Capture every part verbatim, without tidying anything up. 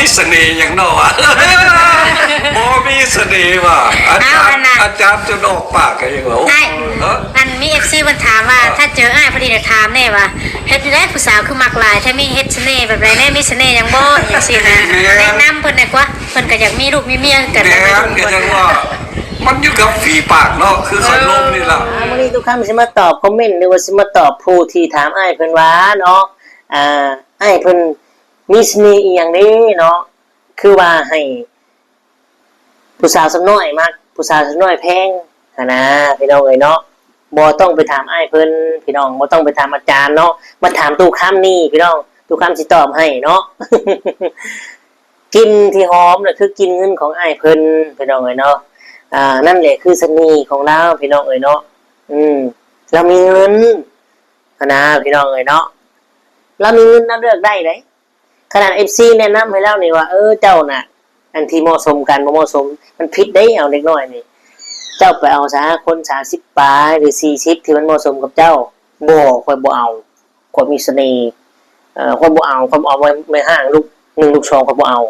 มีเสน่ห์หยังเนาะวะ บ่มีเสน่ห์ว่ะ อาจารย์ เอาอันน่ะ อาจารย์จนออกปากเองว่า โอ้ ไอ้ เอ้อ อันมีเอฟซีมันถามว่า ถ้าเจออ้ายพอดีเนี่ยถามแน่ว่าเฮ็ดได้ผู้สาวคือมักหลายแท้ มีเฮ็ดเสน่ห์แบบใดแน่ มีเสน่ห์หยังบ่อย่างซี่นะ แม่น แนะนำเพิ่นได้กว่า เพิ่นก็อยากมีลูกมีเมียกัน แม่นก็ยังว่า มันอยู่กับฝีปากเนาะ คือคอยลมนี่ล่ะ อ่ามื้อนี้ตุกคำสิมาตอบคอมเมนต์ หรือว่าสิมาตอบผู้ที่ถามอ้ายเพิ่นว่าเนาะ อ่า อ้ายเพิ่นมีเสน่ห์อีหยังเด้เนาะ คือว่าให้ ผู้สาวส่ำน้อยมัก ผู้สาวส่ำน้อยแพงหั้นนะ พี่น้องเอ้ยเนาะ บ่ต้องไปถามอ้ายเพิ่น พี่น้อง บ่ต้องไปถามอาจารย์เนาะ มาถามตุกคำนี่ พี่น้อง ตุกคำสิตอบให้เนาะ กลิ่นที่หอมน่ะคือกลิ่นเงินของอ้ายเพิ่น พี่น้องเอ้ยเนาะ อ่า นั่นแหละคือเสน่ห์ของลาว พี่น้องเอ้ยเนาะ อืม ลาวมีเงินหั้นนะ พี่น้องเอ้ยเนาะ ลาวมีเงิน ลาวเลือกได้เด้ ขนาดเอฟซีแนะนำให้ลาวนี่ว่า เออ เจ้าน่ะ อันที่เหมาะสมกันบ่เหมาะสม มันผิดเด้ เอาเด็กน้อยนี่ เจ้าไปเอาซะคนสามสิบปลายหรือสี่สิบที่มันเหมาะสมกับเจ้า บ่ ข้อยบ่เอา ข้อยมีเสน่ห์ เอ่อ ข้อยบ่เอา ข้อยบ่เอาแม่ฮ้างลูกหนึ่งลูกสอง ข้อยบ่เอา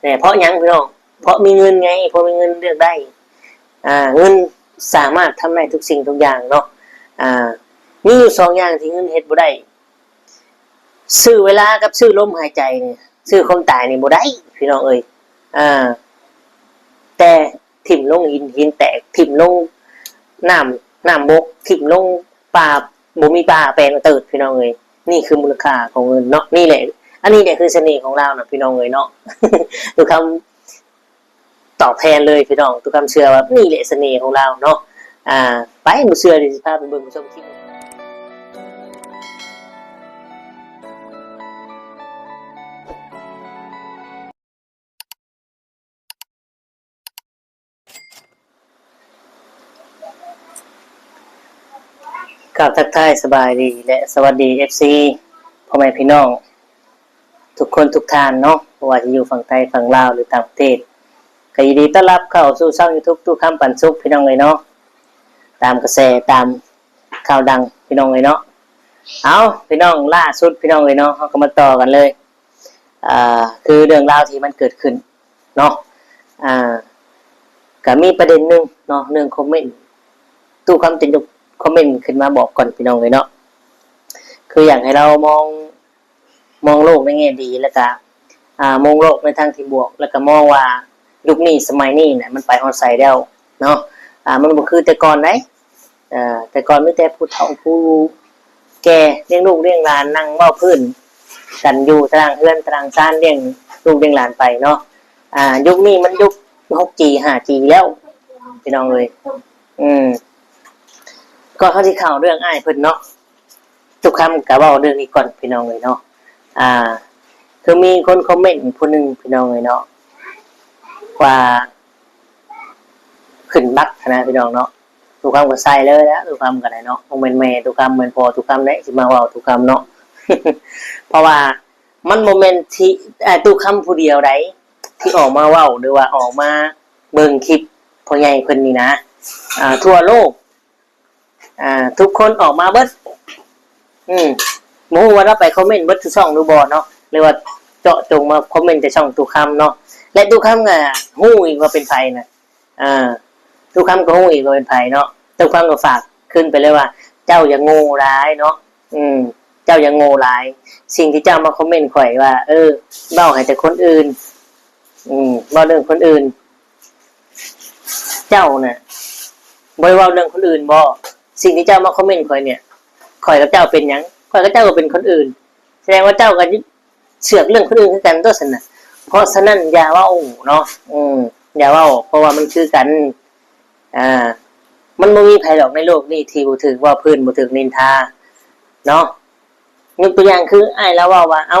แหน่ เพราะหยังพี่น้อง เพราะมีเงินไง เพราะมีเงินเลือกได้ อ่า เงินสามารถทำได้ทุกสิ่งทุกอย่างเนาะ อ่า มีอยู่สองอย่างที่เงินเฮ็ดบ่ได้ ซื้อเวลากับซื้อลมหายใจนี่ ซื้อความตายนี่บ่ได้ พี่น้องเอ้ย อ่า แต่ถิ่มลงหิน หินแตก ถิ่มลงน้ำ น้ำบก ถิ่มลงป่า บ่มีป่าแปลงเติด พี่น้องเอ้ย นี่คือมูลค่าของเงินเนาะ นี่แหละ อันนี้แหละคือเสน่ห์ของลาวนะพี่น้องเอ้ยเนาะ ตุกคำตอบแทนเลยพี่น้อง ตุกคำเชื่อว่านี่แหละเสน่ห์ของลาวเนาะ อ่า ไป บ่เชื่อเดี๋ยวสิพาไปเบิ่งไปชมคลิป ครับ ทักทายสบายดีและสวัสดีเอฟซี พ่อแม่พี่น้อง ทุกคนทุกท่านเนาะ บ่ว่าจะอยู่ฝั่งไทยฝั่งลาวหรือต่างประเทศ ก็ยินดีต้อนรับเข้าสู่ช่องยูทูบ ตู้คำปันสุข พี่น้องเอ้ยเนาะ ตามกระแส ตามข่าวดัง พี่น้องเอ้ยเนาะ เอา พี่น้อง ล่าสุด พี่น้องเอ้ยเนาะ เฮาก็มาต่อกันเลย อ่า คือเรื่องราวที่มันเกิดขึ้นเนาะ อ่า ก็มีประเด็นหนึ่งเนาะ เรื่องคอมเมนต์ ตู้คำจะยกคอมเมนต์ขึ้นมาบอกก่อนพี่น้องเอ้ยเนาะ คืออยากให้เรามอง มองโลกในแง่ดี แล้วก็ อ่า มองโลกในทางที่บวก แล้วก็มองว่ายุคนี้สมัยนี้เนี่ยมันไปฮอดไสแล้วเนาะ อ่า มันบ่คือแต่ก่อนได๋ เอ่อ แต่ก่อนมีแต่ผู้เฒ่าผู้แก่เลี้ยงลูกเลี้ยงหลาน นั่งเว้าพื้นกันอยู่ตารางเฮือนตารางซาน เลี้ยงลูกเลี้ยงหลานไปเนาะ อ่า ยุคนี้มันยุค หกจี ห้าจี แล้ว พี่น้องเอ้ย อืม ก่อนเฮาสิเข้าเรื่องอ้ายเพิ่นเนาะ ตู้คำก็เว้าเรื่องนี้ก่อนพี่น้องเอ้ยเนาะ อ่า คือมีคนคอมเมนต์ผู้หนึ่งพี่น้องเอ้ยเนาะ ว่า ขึ้นบักหั้นนะพี่น้องเนาะ ตู้คำก็ใส่เลยแหละ ตู้คำก็ได้เนาะ บ่แม่นแม่ตู้คำ แม่นพ่อตู้คำเด้ สิมาเว้าตู้คำเนาะ เพราะว่ามันบ่แม่นที่ อ่า ตู้คำผู้เดียวใด๋ ที่ออกมาเว้า หรือว่าออกมาเบิ่งคลิปพ่อใหญ่เพิ่นนี่นะ อ่า ทั่วโลก อ่า ทุกคนออกมาเบิด อืม บ่ฮู้ว่าลาวไปคอมเมนต์เบิดทุกช่องหรือบ่เนาะ หรือว่าเจาะจงมาคอมเมนต์แต่ช่องตู้คำเนาะ และตู้คำก็ฮู้อีกว่าเป็นไผนะ อ่า ตู้คำก็ฮู้อีกว่าเป็นไผเนาะ ตู้คำก็ฝากคืนไปเลยว่า เจ้าอย่าโง่หลายเนาะ อืม เจ้าอย่าโง่หลาย สิ่งที่เจ้ามาคอมเมนต์ข้อยว่า เออ เว้าให้แต่คนอื่น อืม เว้าเรื่องคนอื่น เจ้าน่ะ บ่ได้เว้าเรื่องคนอื่นบ่ สิ่งที่เจ้ามาคอมเมนต์ข้อยเนี่ย ข้อยกับเจ้าเป็นหยัง ข้อยกับเจ้าก็เป็นคนอื่น แสดงว่าเจ้าก็เสือกเรื่องคนอื่นคือกันตั๊วซั้นน่ะ เพราะฉะนั้นอย่าเว้าเนาะ อืม อย่าเว้า เพราะว่ามันคือกัน อ่า มันบ่มีไผดอกในโลกนี้ที่บ่ถูกเว้าพื้น บ่ถูกนินทา เนาะ ยกตัวอย่างคืออ้ายลาวเว้าว่า เอ้า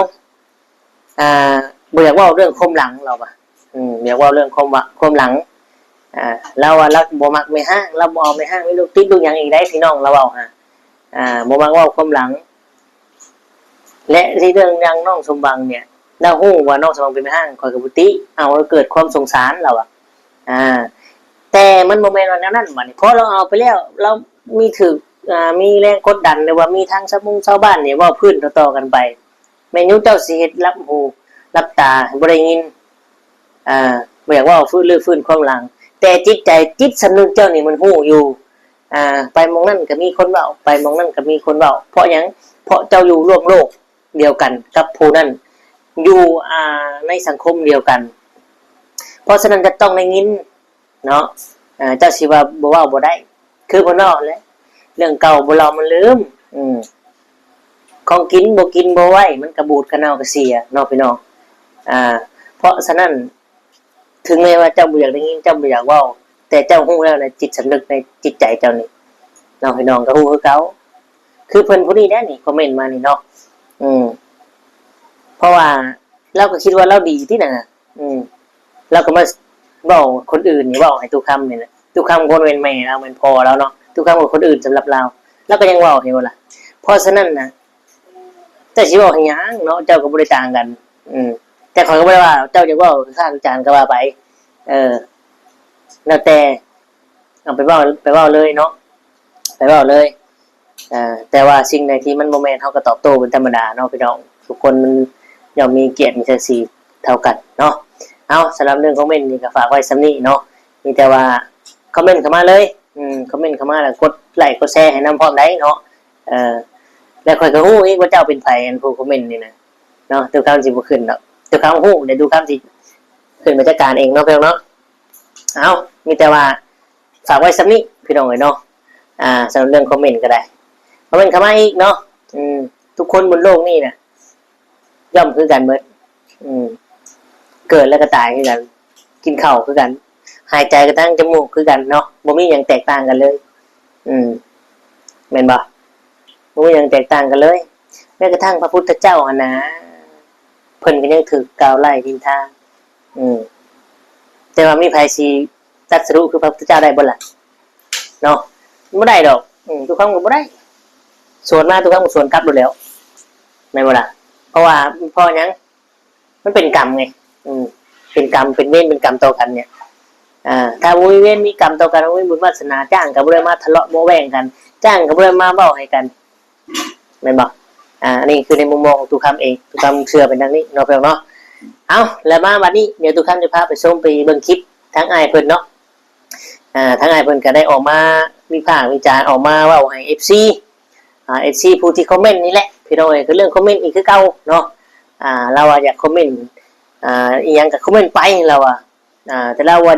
อ่า บ่อยากเว้าเรื่องความหลัง ลาวว่า อืม อยากเว้าเรื่องความว่า ความหลัง อ่า ลาวว่าลาวบ่มักแม่ฮ้าง ลาวบ่เอาแม่ฮ้างมีลูกติดลูกหยังอีกได้พี่น้อง ลาวเว้าหา อ่า บ่มักเว้าความหลัง และที่เรื่องอย่างน้องสมหวังเนี่ย ลาวฮู้ว่าน้องสมหวังเป็นแม่ฮ้าง ข้อยก็บ่ติ เอา เกิดความสงสาร ลาวว่า อ่า แต่มันบ่แม่นว่าแนวนั้นบัดนี้ พอลาวเอาไปแล้ว ลาวมีถูก อ่า มีแรงกดดัน หรือว่ามีทางชาวบงชาวบ้านเนี่ยเว้าพื้นต่อๆกันไป แม่นอยู่เจ้าสิเฮ็ดหลับหูหลับตาบ่ได้ยิน อ่าบ่อยากเว้าฟื้นรื้อฟื้นความหลัง แต่จิตใจจิตสำนึกเจ้านี่มันฮู้อยู่ อ่า ไปหม่องนั้นก็มีคนเว้า ไปหม่องนั้นก็มีคนเว้า เพราะหยัง เพราะเจ้าอยู่ร่วมโลกเดียวกันกับผู้นั้น อยู่ อ่า ในสังคมเดียวกัน เพราะฉะนั้นจะต้องได้ยินเนาะ อ่า เจ้าสิว่าบ่เว้าบ่ได้ คือเพิ่นเว้าแหละ เรื่องเก่าบ่เล่ามันลืม อืม ของกินบ่กินบ่ไหว มันก็บูดก็เน่าก็เสียเนาะพี่น้อง อ่า เพราะฉะนั้น ถึงแม้ว่าเจ้าบ่อยากได้ยิน เจ้าบ่อยากเว้า แต่เจ้าฮู้แล้วในจิตสำนึกในจิตใจเจ้านี่ เนาะพี่น้องก็ฮู้คือเก่า คือเพิ่นผู้นี้แหละนี่คอมเมนต์มานี่เนาะ อืม เพราะว่าลาวก็คิดว่าลาวดีตินั่นน่ะ อืม ลาวก็มาเว้าคนอื่นนี่ เว้าให้ตู้คำนี่แหละ ตู้คำก็บ่แม่นแม่ลาว แม่นพ่อลาวเนาะ ตู้คำก็คนอื่นสำหรับลาว ลาวก็ยังเว้า เห็นบ่ล่ะ เพราะฉะนั้นน่ะ เจ้าสิเว้าให้หยังเนาะ เจ้าก็บ่ได้ต่างกัน อืม แต่ข้อยก็บ่ได้ว่าเจ้าอยากเว้าวิพากษ์วิจารณ์ก็ว่าไป เออ แล้วแต่ เอาไปเว้า ไปเว้าเลยเนาะ ไปเว้าเลย อ่า แต่ว่าสิ่งใดที่มันบ่แม่น เฮาก็ตอบโต้เป็นธรรมดาเนาะพี่น้อง ทุกคนมันย่อมมีเกียรติมีศักดิ์ศรีเท่ากันเนาะ เอา สำหรับเรื่องคอมเมนต์นี่ก็ฝากไว้ส่ำนี้เนาะ มีแต่ว่าคอมเมนต์เข้ามาเลย อืม คอมเมนต์เข้ามาแล้วกดไลค์กดแชร์ให้นำพร้อมได้เนาะ เออ แล้วข้อยก็ฮู้อีกว่าเจ้าเป็นไผ อันผู้คอมเมนต์นี่นะ เนาะ ตู้คำสิบ่ขึ้นดอก ตู้คำฮู้ เดี๋ยวตู้คำสิขึ้นมาจัดการเองเนาะพี่น้องเนาะ เอา มีแต่ว่าฝากไว้ส่ำนี้พี่น้องเอ้ยเนาะ อ่า สำหรับเรื่องคอมเมนต์ก็ได้ คอมเมนต์เข้ามาอีกเนาะ อืม ทุกคนบนโลกนี่น่ะ ย่อมคือกันเบิด อืม เกิดแล้วก็ตายคือกัน กินข้าวคือกัน หายใจก็ทางจมูกคือกันเนาะ บ่มีหยังแตกต่างกันเลย อืม แม่นบ่ บ่มีหยังแตกต่างกันเลย แม้กระทั่งพระพุทธเจ้าหั่นนะ เพิ่นก็ยังถูกกล่าวไล่นินทา อืม แต่ว่ามีไผสิตรัสรู้คือพระพุทธเจ้าได้บ่ล่ะ เนาะ บ่ได้ดอก อืม ตู้คำก็บ่ได้ สวนมา ตู้คำก็สวนกลับโลดแหล้ว แม่นบ่ล่ะ เพราะว่า เพราะหยัง มันเป็นกรรมไง อืม เป็นกรรม เป็นเวร เป็นกรรมต่อกันเนี่ย อ่า ถ้าบ่มีเวรมีกรรมต่อกัน บ่มีบุญวาสนา จ้างก็บ่ได้มาทะเลาะเบาะแว้งกัน จ้างก็บ่ได้มาเว้าให้กัน แม่นบ่ อ่า อันนี้คือในมุมมองของตู้คำเอง ตู้คำเชื่อเป็นดังนี้เนาะพี่น้องเนาะ เอา แล้วมาบัดนี้ เดี๋ยวตู้คำจะพาไปชม ไปเบิ่งคลิปทางอ้ายเพิ่นเนาะ อ่า ทางอ้ายเพิ่นก็ได้ออกมาวิพากษ์วิจารณ์ ออกมาเว้าให้เอฟซี อ่า เอฟซี ผู้ที่คอมเมนต์นี่แหละ พี่น้องเอ้ย ก็เรื่องคอมเมนต์อีกคือเก่าเนาะ อ่า ลาวว่าอยากคอมเมนต์ อ่า อีหยังก็คอมเมนต์ไป ลาวว่า อ่า แต่ลาวว่า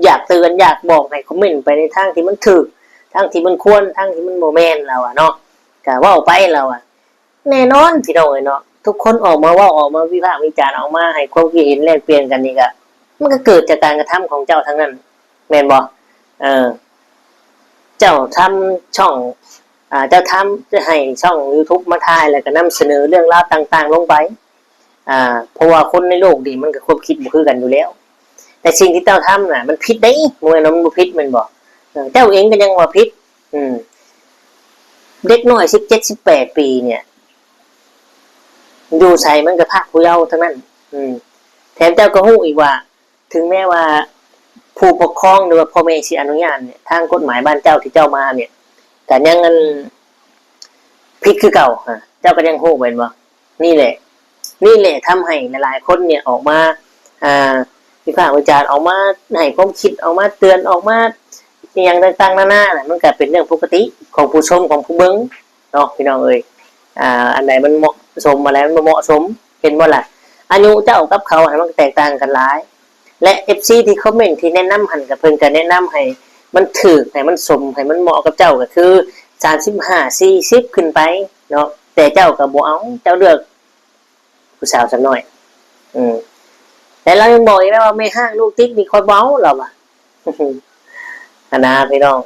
อยากเตือน อยากบอกให้คอมเมนต์ไปในทางที่มันถูก ทางที่มันควร ทางที่มันบ่แม่น ลาวว่าเนาะ ก็เว้าไป ลาวว่า แน่นอนพี่น้องเอ้ยเนาะ ทุกคนออกมาเว้า ออกมาวิพากษ์วิจารณ์ ออกมาให้ความคิดเห็นแลกเปลี่ยนกันนี่ก็ มันก็เกิดจากการกระทำของเจ้าทั้งนั้น แม่นบ่ เออ เจ้าทำช่อง อ่า เจ้าทำ จะให้ช่องยูทูบมาถ่าย แล้วก็นำเสนอเรื่องราวต่างๆลงไป อ่า เพราะว่าคนในโลกนี่มันก็ความคิดบ่คือกันอยู่แล้ว แต่สิ่งที่เจ้าทำน่ะ มันผิดเด้ บ่แม่นว่ามันบ่ผิดแม่นบ่ เออ เจ้าเองก็ยังว่าผิด อืม เด็กน้อยสิบเจ็ด สิบแปดปีเนี่ย อยู่ไสมันก็พรากผู้เยาว์ทั้งนั้น อืม แถมเจ้าก็ฮู้อีกว่า ถึงแม้ว่าผู้ปกครองหรือว่าพ่อแม่สิอนุญาตเนี่ย ทางกฎหมายบ้านเจ้าที่เจ้ามาเนี่ย ก็ยังอันผิดคือเก่า ฮะ เจ้าก็ยังฮู้แม่นบ่ นี่แหละ นี่แหละทำให้หลายๆคนเนี่ยออกมา อ่า วิพากษ์วิจารณ์ ออกมาให้ความคิด ออกมาเตือน ออกมาอิหยังต่างๆนานาน่ะ มันก็เป็นเรื่องปกติของผู้ชม ของผู้เบิ่งเนาะพี่น้องเอ้ย อ่า อันใดมันเหมาะสม อันใดมันบ่เหมาะสม เห็นบ่ล่ะ อายุเจ้ากับเขาน่ะมันก็แตกต่างกันหลาย และเอฟซีที่คอมเมนต์ที่แนะนำหั่นก็เพิ่นก็แนะนำให้มันถูก ให้มันสม ให้มันเหมาะกับเจ้าก็คือ สามสิบห้า สี่สิบ ขึ้นไปเนาะ แต่เจ้าก็บ่เอา เจ้าเลือก ผู้สาวส่ำน้อย อืม แต่ลาวยังบอกอีกนะว่า แม่ฮ้างลูกติดนี่ข้อยบ่เอา ลาวว่า หั้นนะพี่น้อง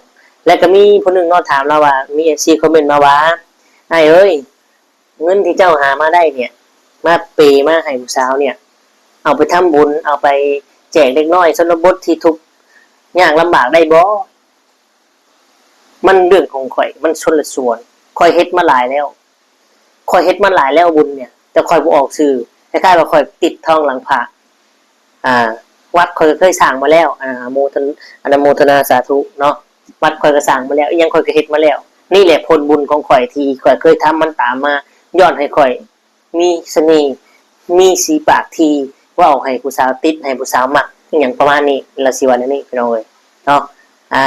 และก็มีผู้หนึ่งเนาะถามลาวว่า มีเอฟซีคอมเมนต์มาว่า อ้ายเอ้ย เงินที่เจ้าหามาได้เนี่ย มาเปย์มาให้ผู้สาวเนี่ย เอาไปทำบุญ เอาไปแจกเด็กน้อยชนบทที่ทุกข์ยากลำบากได้บ่ มันเรื่องของข้อย มันคนละส่วน ข้อยเฮ็ดมาหลายแล้ว ข้อยเฮ็ดมาหลายแล้วบุญเนี่ย แต่ข้อยบ่ออกชื่อ คล้ายๆว่าข้อยติดทองหลังพระ อ่า วัดข้อยก็เคยสร้างมาแล้ว อ่า โมทน- อนุโมทนาสาธุเนาะ วัดข้อยก็สร้างมาแล้ว อิหยังข้อยก็เฮ็ดมาแล้ว นี่แหละผลบุญของข้อยที่ข้อยเคยทำมันตามมา ย้อนให้ข้อยมีเสน่ห์ มีสีปากที่ เว้าให้ผู้สาวติด ให้ผู้สาวมัก อหยังประมาณนี้ ลาวสิว่าแนวนี้ พี่น้องเอ้ย เนาะ อ่า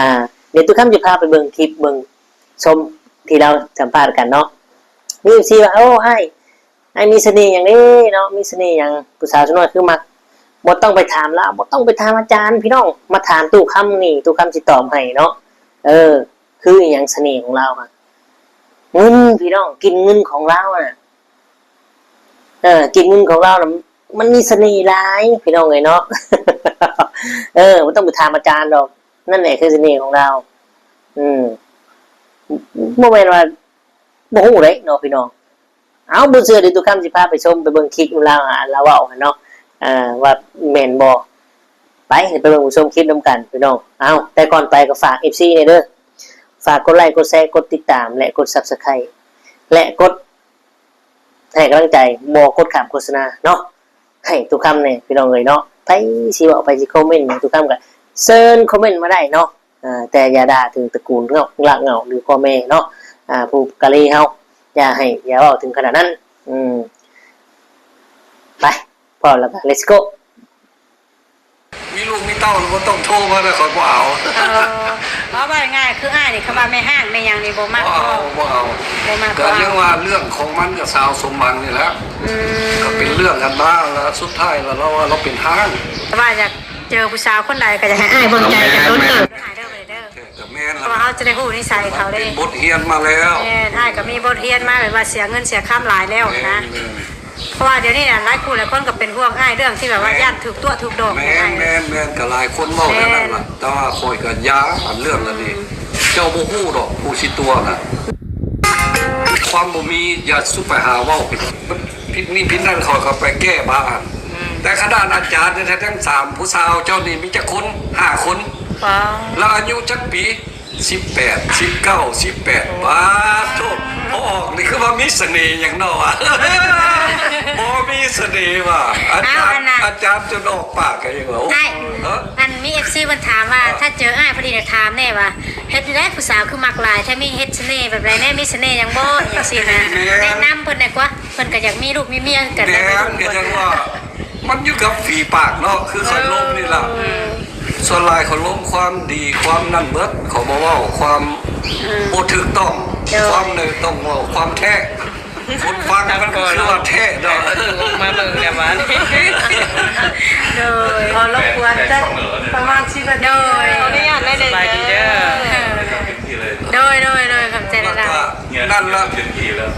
เดี๋ยวตุกคำสิพาไปเบิ่งคลิป เบิ่งชมที่ลาวสัมภาษณ์กันเนาะ มีเอฟซีว่า โอ้ อ้าย อ้ายมีเสน่ห์หยังเด้เนาะ มีเสน่ห์หยัง ผู้สาวส่วนน้อยคือมัก บ่ต้องไปถามลาว บ่ต้องไปถามอาจารย์ พี่น้อง มาถามตู้คำนี่ ตู้คำสิตอบให้เนาะ เออ คืออิหยังเสน่ห์ของลาวอะ เงิน พี่น้อง กินเงินของลาวอะ เออ กินเงินของลาวน่ะ มันมีเสน่ห์หลาย พี่น้องเอ้ยเนาะ เออ บ่ต้องไปถามอาจารย์ดอก นั่นแหละคือเสน่ห์ของลาว อืม บ่แม่นว่าบ่ฮู้เด้เนาะพี่น้อง เอ้า บ่เชื่อเดี๋ยวตุกคำสิพาไปชม ไปเบิ่งคลิปลาวหาลาวเว้าหั่นเนาะ เอ่อ ว่าแม่นบ่ ไป ไปเบิ่งไปชมคลิปนำกันพี่น้อง เอ้า แต่ก่อนไปก็ฝากเอฟซีแหน่เด้อ ฝากกดไลค์ กดแชร์ กดติดตาม และกดซับสไครบ์ และกดให้กำลังใจ บ่กดข้ามโฆษณาเนาะ ให้ตุกคำแหน่พี่น้องเอ้ยเนาะ ไผสิเว้า ไผสิคอมเมนต์หยังตุกคำก็เชิญคอมเมนต์มาได้เนาะ อ่า แต่อย่าด่าถึงตระกูลเงาะ รากเหง้า หรือพ่อแม่เนาะ อ่า ผู้กะเลเฮา อย่าให้ อย่าเว้าถึงขนาดนั้น อืม ไป พร้อมแล้วก็ let's go มีลูกมีเต้าแล้วบ่ต้องโทรมาเด้อ ข้อยบ่เอา เออ เว้าง่ายๆ คืออ้ายนี่ คำว่าแม่ฮ้างแม่หยังนี่บ่มัก บ่เอา บ่ บ่เอา บ่มัก ก็ บ่เอา ยังว่าเรื่องของมันกับสาวสมหวังนี่แหละ อืม ก็เป็นเรื่องกันมาแล้ว สุดท้ายแล้วเราว่าเราเป็นฮ้าง แต่ว่าอยากเจอผู้สาวคนใดก็อยากให้อ้ายเบิ่งใจกันโดนเติบ แม่น เด้อ ก็แม่น เพราะว่าเฮาจะได้ฮู้นิสัยเขาเด้ เป็นบทเรียนมาแล้ว แม่น อ้ายก็มีบทเรียนมาแบบว่าเสียเงินเสียคำหลายแล้วนะ แม่น เพราะว่าเดี๋ยวนี้น่ะหลายคู่หลายคนก็เป็นห่วงอ้ายเรื่องที่แบบว่า แม่น ย้านถูกตั๋วถูกดอก แม่น อ้าย แม่น แม่น ก็หลายคนเว้าแนวนั้นล่ะ แม่น แต่ว่าข้อยก็ย้านเรื่องอันนี้ อืม เจ้าบ่ฮู้ดอกผู้สิตั๋วน่ะ ความบ่มีอย่าสุไปหาเว้า ผิดนี่ผิดนั่นข้อยก็ไปแก้บาอัน อืม แต่ขนาดอาจารย์เนี่ยทั้งสามผู้สาวเจ้านี่มีจักคน ห้าคน ว้าว แล้วอายุจักปี สิบแปด สิบเก้า สิบแปด ปาดโธ่ พอออกนี่คือว่ามีเสน่ห์หยังเนาะวะ บ่มีเสน่ห์ว่ะ อาจารย์ เอาอันน่ะ อาจารย์จนออกปากก็ยังว่า โอ้ อ้าย ฮะ อันมีเอฟซีเพิ่นถามว่า อ่า ถ้าเจออ้ายพอดีน่ะถามแน่ว่า เฮ็ดจั่งใดผู้สาวคือมักหลายแท้ มีเฮ็ดเสน่ห์แบบใดแน่ มีเสน่ห์หยังบ่ จั่งซี้นะ แม่น แนะนำเพิ่นแน่กว่า เพิ่นก็อยากมีลูกมีเมียคือกัน แม่น นะ ก็จั่งว่า มันอยู่กับฝีปากเนาะ คือข้อยลมนี่ล่ะ เออ ส่วนหลายข้อยลมความดี ความนั่นเบิด ข้อยบ่เว้าความ อืม บ่ถูกต้อง โดย ความใดต้องเว้าความแท้ คนฟังมันก็คือว่าแท้เนาะ เออ ออกมาเบิ่งแล้วว่า โดย ขอรบกวนจักประมาณสิบนาที โดย ขออนุญาตได้เลย สบายดีเด้อ โดย โดย โดย ขอบใจหลายๆ นั่นล่ะ เต็มที่แล้ว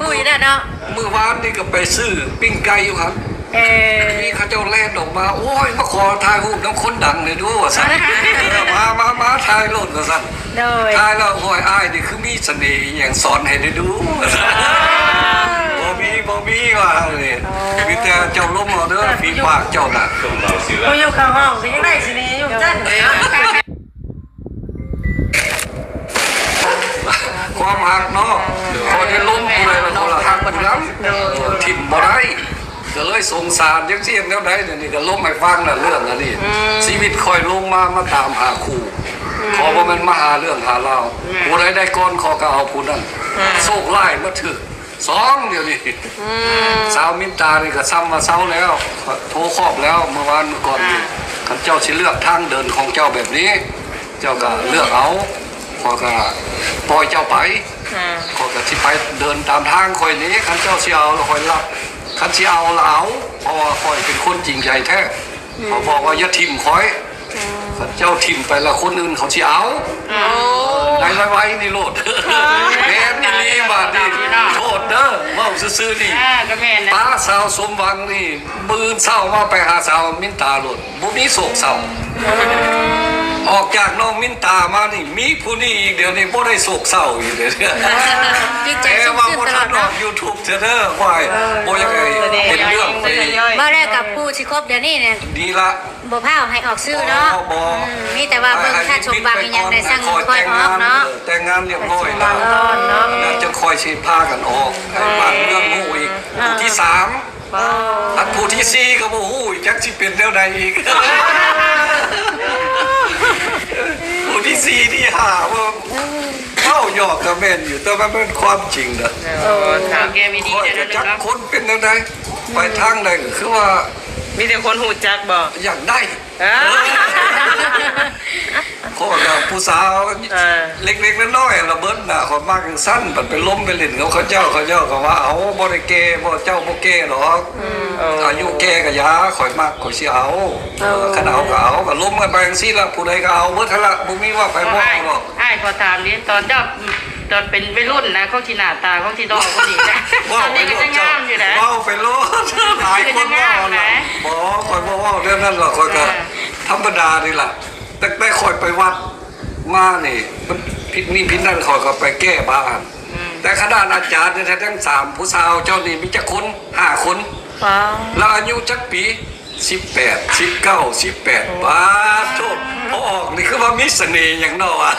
อุ้ย แล้วเนาะ มื้อวานนี่ก็ไปซื้อปิ้งไก่อยู่หั่น เออ มีเขาเจ้าแล่นออกมา โอ้ย มาขอถ่ายรูปนำคนดังหน่อยดู ว่าซั่น เออ มา มา มา ถ่ายโลด ว่าซั่น โดย ถ่ายแล้ว โอ้ย อ้ายนี่คือมีเสน่ห์อีหยัง สอนให้ได้ดู ว่าซั่น อ่า บ่มี บ่มี ว่าเลย อ๋อ มีแต่เจ้าลมเอาเด้อ ฝีปากเจ้าน่ะ ผู้อยู่ข้างห้องก็ยังได้เสน่ห์อยู่จั่ง ความฮักเนาะ ข้อยได้ลมผู้ใดแล้วข้อยละฮักผู้นั้น เออ ถิ่มบ่ได้ ก็เลยสงสารจักสิเฮ็ดแนวใด เดี๋ยวนี้ก็ลมให้ฟังน่ะ เรื่องอันนี้ อืม ชีวิตข้อยลมมา มาตามหาคู่ อืม ข้อยบ่แม่นมาหาเรื่องหาราว อืม ผู้ใดได้ก่อนข้อยก็เอาผู้นั้น อืม โชคร้ายมาถืก สองเดี๋ยวนี้ อืม สาวมินตานี่ก็ซ้ำว่าเซาแล้ว โทรคอบแล้วเมื่อวานเมื่อก่อนนี่ อ่า คันเจ้าสิเลือกทางเดินของเจ้าแบบนี้ เจ้าก็เลือกเอา ข้อยก็ปล่อยเจ้าไป อ่า ข้อยก็สิไปเดินตามทางข้อยนี้ คันเจ้าสิเอาแล้วข้อยรับ คันสิเอาแล้วเอา เพราะว่าข้อยเป็นคนจริงใจแท้ อืม ข้อยบอกว่าอย่าถิ่มข้อย อืม คันเจ้าถิ่มไปแล้วคนอื่นเขาสิเอา โอ้ ได้ไวๆนี่โลด แม่นอีหลีบาดนี้ โทษเด้อ เว้าซื่อๆนี่ อ่า ก็แม่นนะ ป้าสาวสมหวังนี่ มื้อเช้ามาไปหาสาวมินตาโลด บ่มีโศกเศร้า อืม ออกจากน้องมินตามานี่ มีผู้นี้อีก เดี๋ยวนี้บ่ได้โศกเศร้าอีกเด้อ จิตใจ แต่ว่า ชุ่มชื่น บ่ทัน ตลอดเนาะ ออกยูทูบเทื่อเด้อ ว่า เออ บ่อยากให้เป็นเรื่องไป เว้าแล้วกับผู้สิคบเดี๋ยวนี้เนี่ย ดีละ บ่พาให้ออกชื่อเนาะ บ่ บ่ อืม มีแต่ว่าเบิ่งถ้าสมหวังอีหยังได้สั่งค่อยออกเนาะ เออ แต่งงานเรียบร้อยแล้ว เนาะ แล้วจะค่อยสิพากันออก ให้บ้านเมืองฮู้อีก อ่า ผู้ที่สาม บ่ อันผู้ที่สี่ก็บ่ฮู้อีก จักสิเป็นแนวใดอีก ผู้ที่สี่ที่ห้าว่า เว้าหยอกก็แม่นอยู่ แต่มันเป็นความจริงนะ เออค่ะ แก้วิธี ข้อย ได้ ก็ แล้ว จัก เนาะ คนเป็นจังได๋ ไปทางใด๋ก็คือว่า มีแต่คนฮู้จักบ่ อยากได้ เออ ข้อยก็ผู้สาว เออ เล็กๆน้อยๆละเบิดน่ะ ข้อยมักจังซั่น บัดไปลมไปเล่นกับเขาเจ้า เขาเจ้าก็ว่า เอา บ่ได้แก่ บ่ เจ้าบ่แก่ดอก เออ อายุแก่ก็อย่า ข้อยมัก ข้อยสิเอา เออ คันเอาก็เอา ก็ลมกันไปจังซี่ล่ะ ผู้ใดก็เอาเบิดหั่นล่ะ บ่มีว่าไผบ่เอาดอก อ้ายขอถามดิ ตอนเจ้า ตอนเป็นวัยรุ่นนะ เขาสิหน้าตา เขาสิหล่อ เขาดีนะ ตอนนี้ก็ยังงามอยู่นะ เว้าไปโลด หลายคนเว้าล่ะ บ่ ข้อยบ่เว้าเรื่องนั้นหรอก ข้อยก็ อ่า ธรรมดานี่ล่ะ ตั้งแต่ข้อยไปวัดมานี่ มันผิดนี่ผิดนั่น ข้อยก็ไปแก้บ้าน อืม แต่ขนาดอาจารย์เนี่ยทั้งสามผู้สาวเจ้านี่มีจักคน ห้าคน ว้าว แล้วอายุจักปี สิบแปด สิบเก้า สิบแปด ปาดโทษ พอออกนี่คือว่ามีเสน่ห์หยังเนาะวะ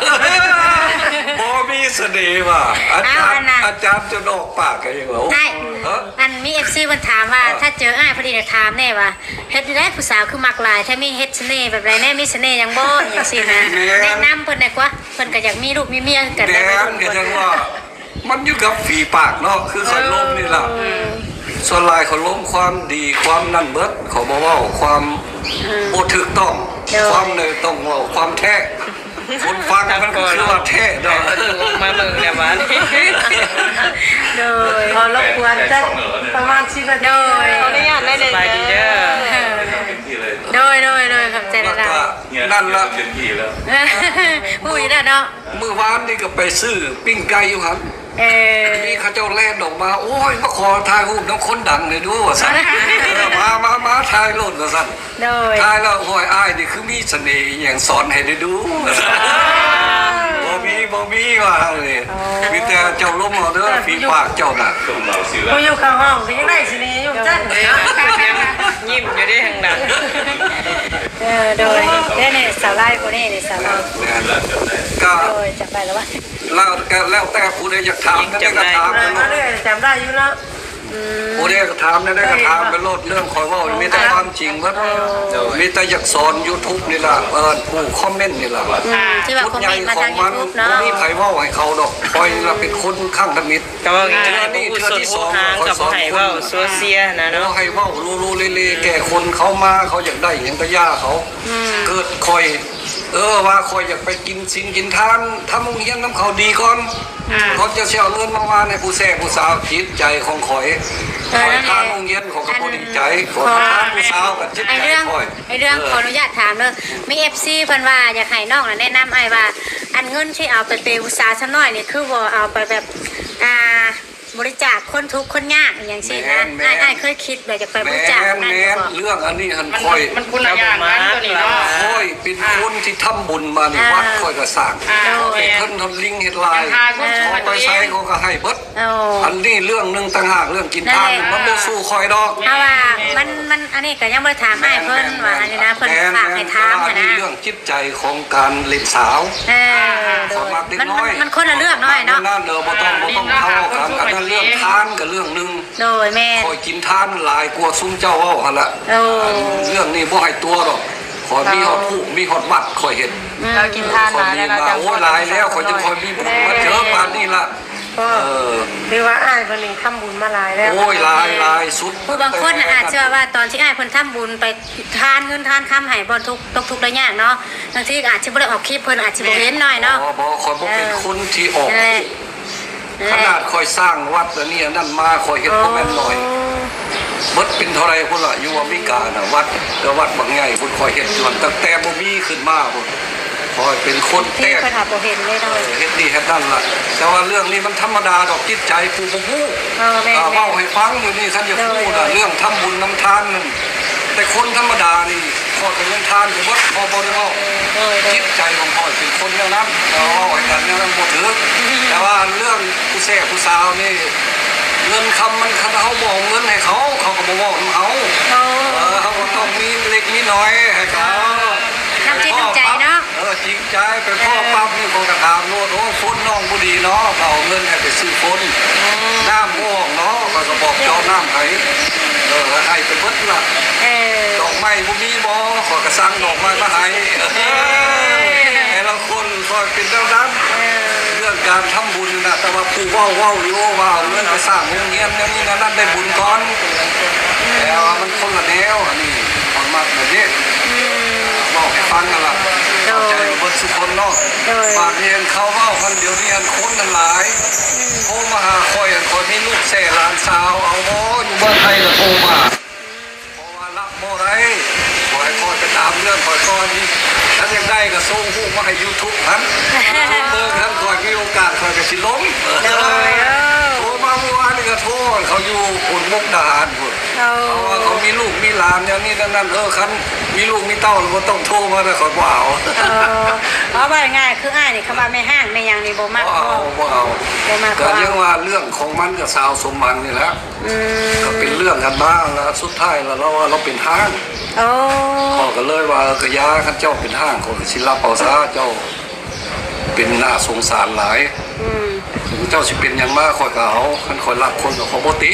บ่มีเสน่ห์ว่ะ อาจารย์ อ้าวอันน่ะ อาจารย์จนออกปากกันยังว่า โอ้ ได้ เออ อันมี เอฟซี เพิ่นถามว่า ถ้าเจออ้ายพอดีเนี่ยถามแน่ว่า เฮ็ดได้ผู้สาวคือมักหลาย ถ้ามีเฮ็ดเสน่ห์แบบใดแน่ มีเสน่ห์หยังบ่ จังซี่นะ แม่น แนะนำเพิ่นแน่กว่า เพิ่นก็อยากมีลูกมีเมียกัน แม่ ได้ นก็ยังว่า มันอยู่กับฝีปากเนาะ คือข้อยลมนี่ล่ะ อืม ส่วนหลายข้อยลมความดี ความนั่นเบิด ข้อยบ่เว้าความ อืม บ่ถูกต้อง โดย ความเลยต้องเว้าความแท้ คนฟังมันก็คือว่าแท้เนาะ ออกมาเบิ่งแล้วว่า โดย ขอรบกวนจักประมาณสิบนาที โดย ขออนุญาตได้เลย สบายดีเด้อ โดย โดย โดย ขอบใจหลายๆ นั่นละ ผู้อยู่ด้านเนาะ มื้อวานนี่ก็ไปซื้อปิ้งไก่อยู่หั่น เออ มีเขาเจ้าแล่นออกมา โอ้ย มาขอถ่ายรูปนำคนดังหน่อยดู ว่าซั่น เออ มา มา มา ถ่ายโลด ว่าซั่น โดย ถ่ายแล้ว โอ้ย อ้ายนี่คือมีเสน่ห์อหย่างสอนให้ได้ดู ว่าซั่น บ่มี บ่มี ว่านี่ มีแต่เจ้าลมเอาเด้อ ฝีปากเจ้าน่ะ ผู้อยู่ข้างห้องก็ยังได้สินีอยู่จัง ยิ้มอยู่ได้ทางหลัง เออ โดย ได้เนี่ยสาวไล่คนนี้เนี่ยสาวไล่ ก็ โดย จับไปแล้ววะ แล้วก็แล้วแต่ผู้ใดอยากถามนั่นก็ถามไปโล มา ด เรื่อยจำได้อยู่แล้ว อืม ผู้ใดก็ถามนั่นก็ถามไปโลด เรื่องข้อยเว้านี่มีแต่ความจริงเบิด มีแต่อยากสอน YouTube นี่ล่ะ เออ ผู้คอมเมนต์นี่ล่ะ อืม ที่ว่าคอมเมนต์มาทาง YouTube เนาะ บ่มีไผเว้าให้เขาดอก ข้อยนี่ล่ะเป็นคนข้างทมิต ก็ว่าง่ายๆผู้สนผู้หางกับผู้ให้เว้าโซเชียลนะ บ่ เนาะ ให้เว้าโลโลเลเลแก่คนเขามา เขาอยากได้หยังก็ย่าเขา อืม เกิดข้อย เออ ว่าข้อยอยากไปกินศีลกินทาน ทำโรงเรียนนำเขาดีก่อน ก่อนจะสิเอาเงินมาว่าในผู้แซ่ผู้สาว จิตใจของข้อย เออ ข้อยทานโรงเรียนข้อยก็บ่ดีใจ ข้อยทานผู้สาวก็จิต ไอ้ ใจ เรื่อง ข้อย ไอ้เรื่องขออนุญาตถามเด้อ มี เอฟซี เพิ่นว่าอยากให้น้องน่ะแนะนำอ้ายว่า อันเงินที่เอาไปเปย์ผู้สาวซ้ำน้อยนี่ คือบ่เอาไปแบบ อ่า บริจาคคนทุกข์คนยากอหย่างซี้นะ แม่นๆ อ้าย อ้ายเคยคิดแบบอยากไปบริจาคนั่น แม่น บ่ ๆ เรื่องอันนี้หัน มัน ข้อย มันคนละอย่างกันตัวนี้เนาะ ข้อยเป็นคนที่ทำบุญมานี่ อ่า วัดข้อยก็สร้าง อ่า โดย โอเค เพิ่นทำลิงเฮ็ดลาย หาคน ขอไปใส่เขาก็ให้เบิด โอ้ อันนี้เรื่องหนึ่งต่างหาก เรื่องกินทาน นั่นแหละ มันบ่สู้ข้อยดอก เพราะว่ามันมันอันนี้ก็ยังบ่ได้ถามอ้ายเพิ่นว่าอันนี้นะ เพิ่นฝากให้ถาม แต่อั หั้นนะ เรื่องจิตใจของการเล่นสาว เออโดย สมัครเด็ก มัน น้อย มันคนละเรื่องเนาะอ้ายเนาะ นั่นเด้อ บ่ต้อง บ่ต้องทะเลาะกัน อันนั้นเรื่องทานกับเรื่องหนึ่ง โดยแม่น ข้อยกินทานหลายกว่าซุมเจ้าเว้าหั่นละ โอ้ อันเรื่องนี้บ่ให้ตัวดอก ข้อยมีฮอดผู้มีฮอดวัดข้อยเฮ็ด เรากินทานหลายแล้วเราจะ โอ้ยหลายแล้วข้อยจังค่อยมีบุญมาเจอปานนี้ละ ก็ เออ ถือว่าอ้ายคนหนึ่งทำบุญมาหลายแล้ว โอ้ยหลายหลายสุด ผู้บางคนน่ะอาจจะว่าตอนที่อ้ายเพิ่นทำบุญไปทานเงินทานคำให้บ่ทุกข์ตกทุกข์ได้ยากเนาะ บางทีก็อาจจะบ่ได้ออกคลิป เพิ่นอาจจะบ่เห็นหน่อยเนาะ บ่ บ่ ข้อยบ่เป็นคนที่ออก นั่นแหละ ขนาดข้อยสร้างวัดอันนี้อันนั้นมาข้อยเฮ็ดบ่แม่นน้อย เบิดเป็นเท่าไรพุ่นล่ะ อยู่อเมริกาน่ะ วัด แต่วัดบักใหญ่พุ่นข้อยเฮ็ดจนตั้งแต่บ่มีขึ้นมาพุ่น ข้อยเป็นคน ที่ แต่ เพิ่นหาบ่เห็นเลยเนาะ เออ เฮ็ดนี่เฮ็ดนั่นล่ะ แต่ว่าเรื่องนี้มันธรรมดาดอก จิตใจผู้บ่ฮู้ เออแม่น อ่า แม่น เว้าให้ฟังอยู่นี่ คันอยากฮู้น่ะ เรื่องทำบุญนำทานนั่น แต่คนธรรมดานี่ ข้อยก็ยังทานอยู่เบิด ข้อยบ่ได้เว้า เออเออ จิตใจของข้อยเป็นคนแนวนั้น เออ เว้าให้กันแนวนั้นบ่ถืก แต่ว่าเรื่องผู้แซ่ผู้สาวนี่ เงินคำมัน คันเฮาบ่เอาเงินให้เขา เขาก็บ่เว้านำเฮา โอ้ เออ เฮาก็ต้องมีเล็กมีน้อยให้เขา น้ำจิตน้ำใจเนาะ เออ จริงใจ ไปพ้อปั๊บนี่ข้อยก็ถามโลด โอ้ ฝนน้องบ่ดีเนาะ ก็เอาเงินให้ไปซื้อฝน น้ำบ่ออกเนาะ ข้อยก็บอกเจาะน้ำให้ เออ ให้ไปเบิดล่ะ เออ ดอกไม้บ่มีบ่ ข้อยก็สั่งดอกไม้มาให้ เออ แต่ละคนข้อยเป็นจั่งนั้น เออ เรื่องการทำบุญนะ แต่ว่าผู้เว้าเว้าอยู่ว่าเอาเงินไปสร้างโรงเรียนอย่างนี้นะ นั่นได้บุญก่อน แต่ว่ามันคนละแนว อันนี้มันมักแบบนี้ อืม เว้าให้ฟังกันละ โดย เข้าใจเบิดสุคนเนาะ โดย บาดนี้เขาเว้ากันเดี๋ยวนี้อันคนนั้นหลาย อืม โทรมาหาข้อยอันข้อยมีลูกแส่หลานสาว เอาบ่อยู่บ้านไทยละโทรมา เพราะว่ารับบ่ได้ ขอให้ข้อยไปตามเรื่องข้อยก่อน ถ้าอยากได้ก็ส่งฮูปมาให้ยูทูบหั้น เบิ่งหั้น ข้อยมีโอกาสข้อยก็สิลง โดย เออ โทรมาเมื่อวานนี่ก็โทร เขาอยู่พุ้นมุกดาหารพุ้น โอ้ เขาว่าเขามีลูกมีหลานอย่างนี้นั่นนั่น เออ คันมีลูกมีเต้าแล้วบ่ต้องโทรมาเด้อ ข้อยบ่เอา เออ เอาว่าง่ายคืออ้ายนี่ คำว่าแม่ฮ้างแม่หยังนี่บ่มัก บ่เอา บ่ บ่เอา บ่มัก ก็ บ่เอา ยังว่าเรื่องของมันกับสาวสมหวังนี่แหละ อืม ก็เป็นเรื่องกันมาแล้วสุดท้ายแล้วเราว่าเราเป็นฮ้าง โอ้ ข้อยก็เลยว่า เออ ก็อย่า คันเจ้าเป็นฮ้างข้อยก็สิรับเอาซะ เจ้าเป็นน่าสงสารหลาย อืม เจ้าสิเป็นหยังมาข้อยก็เอา คันข้อยรักคนก็ข้อยบ่ติ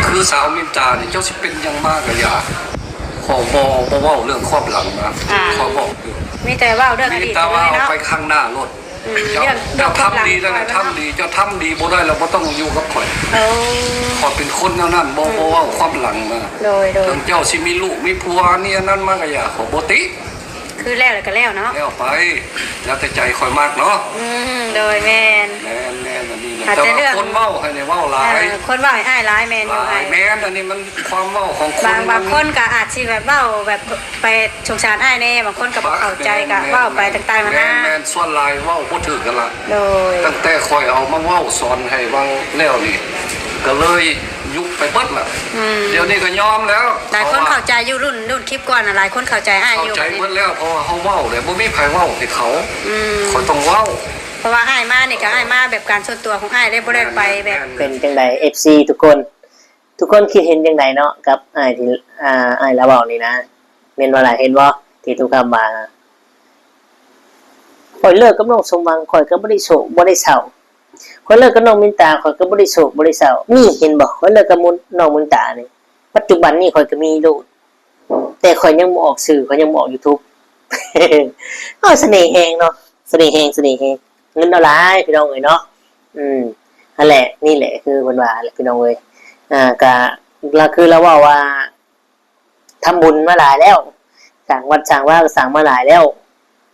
คือสาวมินตานี่ เจ้าสิเป็นหยังมาก็อย่า ข้อยบ่ บ่เว้าเรื่องความหลังนะ อ่า ข้อยบอกอยู่ มีแต่เว้าเรื่องอดีต มีแต่ว่า เลยเนาะ เอาไปข้างหน้าโลด อืม เจ้า เรื่อง เจ้าทำดีแล้วนะ เรื่องความหลัง ทำดี เจ้าทำดีบ่ได้แล้วบ่ต้องอยู่กับข้อย โอ้ ข้อยเป็นคนแนวนั้น บ่ อืม บ่เว้าความหลังนะ โดย โดย ถึงเจ้าสิมีลูกมีผัวนี่อันนั้นมาก็อย่า ข้อยบ่ติ คือแล้วแล้วก็แล้วเนาะ แล้วไป แล้วแต่ใจข้อยมักเนาะ อืม โดย แม่น แม่น แม่น อันนี้นะ อาจจะ แต่ว่า เรื่อง คนเว้าให้เนี่ยเว้าหลาย เออ คนเว้าให้อ้ายหลาย แม่นอยู่ หลาย อ้าย แม่น อันนี้มันความเว้าของคน บาง บางคนก็อาจสิแบบเว้าแบบไปสงสารอ้ายแน่ บางคนก็บ่เข้าใจ ก็ แม่น เว้าไปต่างๆนานา แม่น แม่น ส่วนหลายเว้าบ่ถืกกันละ โดย ตั้งแต่ข้อยเอามาเว้าสอนให้วางแนวนี่ ก็เลยยุบไปเบิดละ อืม เดี๋ยวนี้ก็ยอมแล้ว หลายคน เพราะว่า เข้าใจอยู่ รุ่น รุ่นคลิปก่อนน่ะ หลายคนเข้าใจอ้ายอยู่ เข้าใจเบิดแล้ว เพราะว่าเฮาเว้าแล้วบ่มีไผเว้าให้เขา อืม ข้อยต้องเว้า เพราะว่าอ้ายมานี่ก็อ้ายมาแบบการส่วนตัวของอ้ายเลย บ่ได้ไปแบบ แม่น เป็นจังใด เอฟซี ทุกคน ทุกคนคิดเห็นจังใดเนาะ กับอ้ายที่ อ่า อ้ายลาวเว้านี่นะ แม่นบ่ล่ะ เห็นบ่ ที่ตุกคำว่า ข้อยเลิกกับน้องสมหวัง ข้อยก็บ่ได้โศกบ่ได้เศร้า ข้อยเลิกกับน้องมินตา ข้อยก็บ่ได้โศกบ่ได้เศร้า นี่เห็นบ่ ข้อยเลิกกับมุน น้องมินตานี่ ปัจจุบันนี้ข้อยก็มีลูก แต่ข้อยยังบ่ออกสื่อ ข้อยยังบ่ออกยูทูบ เอ้า เสน่ห์แฮงเนาะ เสน่ห์แฮง เสน่ห์แฮง เงินเอาหลายพี่น้องเอ้ยเนาะ อืม นั่นแหละ นี่แหละคือเพิ่นว่าแหละพี่น้องเอ้ย อ่า ก็ ละคือลาวเว้าว่า ทำบุญมาหลายแล้ว สร้างวัดสร้างวาก็สร้างมาหลายแล้ว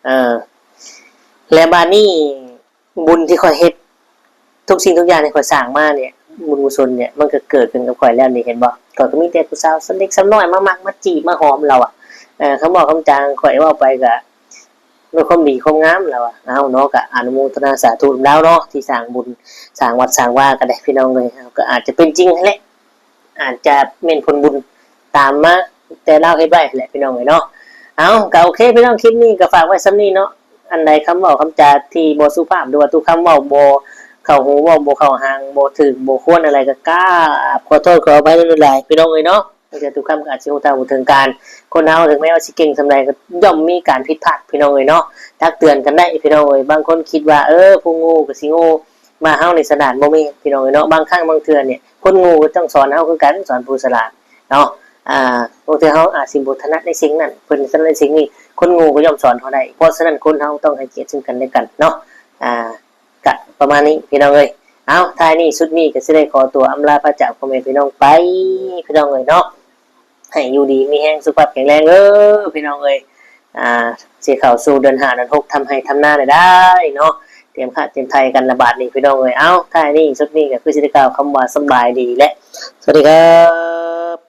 เออ และบาดนี้บุญที่ข้อยเฮ็ด ทุกสิ่งทุกอย่างที่ข้อยสร้างมาเนี่ย บุญกุศลเนี่ย มันก็เกิดขึ้นกับข้อยแล้วนี่ เห็นบ่ ข้อยก็มีแต่ผู้สาวส่ำเล็กส่ำน้อยมามักมาจีบมาหอมลาวอะ เออ คำเว้าคำจาข้อยเว้าไปก็ ด้วยความดีความงามลาวอะ เอ้าเนาะ ก็อนุโมทนาสาธุนำลาวเนาะ ที่สร้างบุญสร้างวัดสร้างวาก็ได้พี่น้องเอ้ย เฮาก็อาจจะเป็นจริงหั้นแหละ อาจจะแม่นผลบุญตามมา แต่ลาวเฮ็ดไว้หั้นแหละพี่น้องเอ้ยเนาะ เอ้า ก็โอเคพี่น้อง คลิปนี้ก็ฝากไว้ส่ำนี้เนาะ อันใดคำเว้าคำจาที่บ่สุภาพ หรือว่าตุกคำเว้าบ่เข้าหู เว้าบ่เข้าหาง บ่ถืกบ่ควรอะไรก็กราบขอโทษขออภัยหลายๆพี่น้องเอ้ยเนาะ บางเทื่อตุกคำก็อาจสิฮู้เท่าบ่ถึงการ คนเฮาถึงแม้ว่าสิเก่งส่ำใดก็ย่อมมีการผิดพลาดพี่น้องเอ้ยเนาะ ตักเตือนกันได้พี่น้องเอ้ย บางคนคิดว่า เออ ผู้โง่ก็สิโง่ ว่าเฮานี่ฉลาด บ่แม่นพี่น้องเอ้ยเนาะ บางครั้งบางเทื่อเนี่ย คนโง่ก็ต้องสอนเฮาคือกัน สอนผู้ฉลาดเนาะ อ่า บางเทื่อเฮาอาจสิบ่ถนัดในสิ่งนั้น เพิ่นถนัดในสิ่งนี้ คนโง่ก็ย่อมสอนเฮาได้ เพราะฉะนั้นคนเฮาต้องให้เกียรติซึ่งกันและกันเนาะ อ่า กะประมาณนี้พี่น้องเอ้ย เอ้า ท้ายนี้สุดนี้ก็สิได้ขอตัวอำลาพระจากพ่อแม่พี่น้องไป พี่น้องเอ้ยเนาะ ให้อยู่ดีมีแฮงสุขภาพแข็งแรงเด้อพี่น้องเอ้ย อ่า สิเข้าสู่เดือนห้าเดือนหก ทำไร่ทำนาได้เนาะ เตรียมข้าวเตรียมไถกันละบาดนี้พี่น้องเอ้ย เอ้า ท้ายนี้สุดนี้ก็คือสิได้กล่าวคำว่าสำบายดีและสวัสดีครับ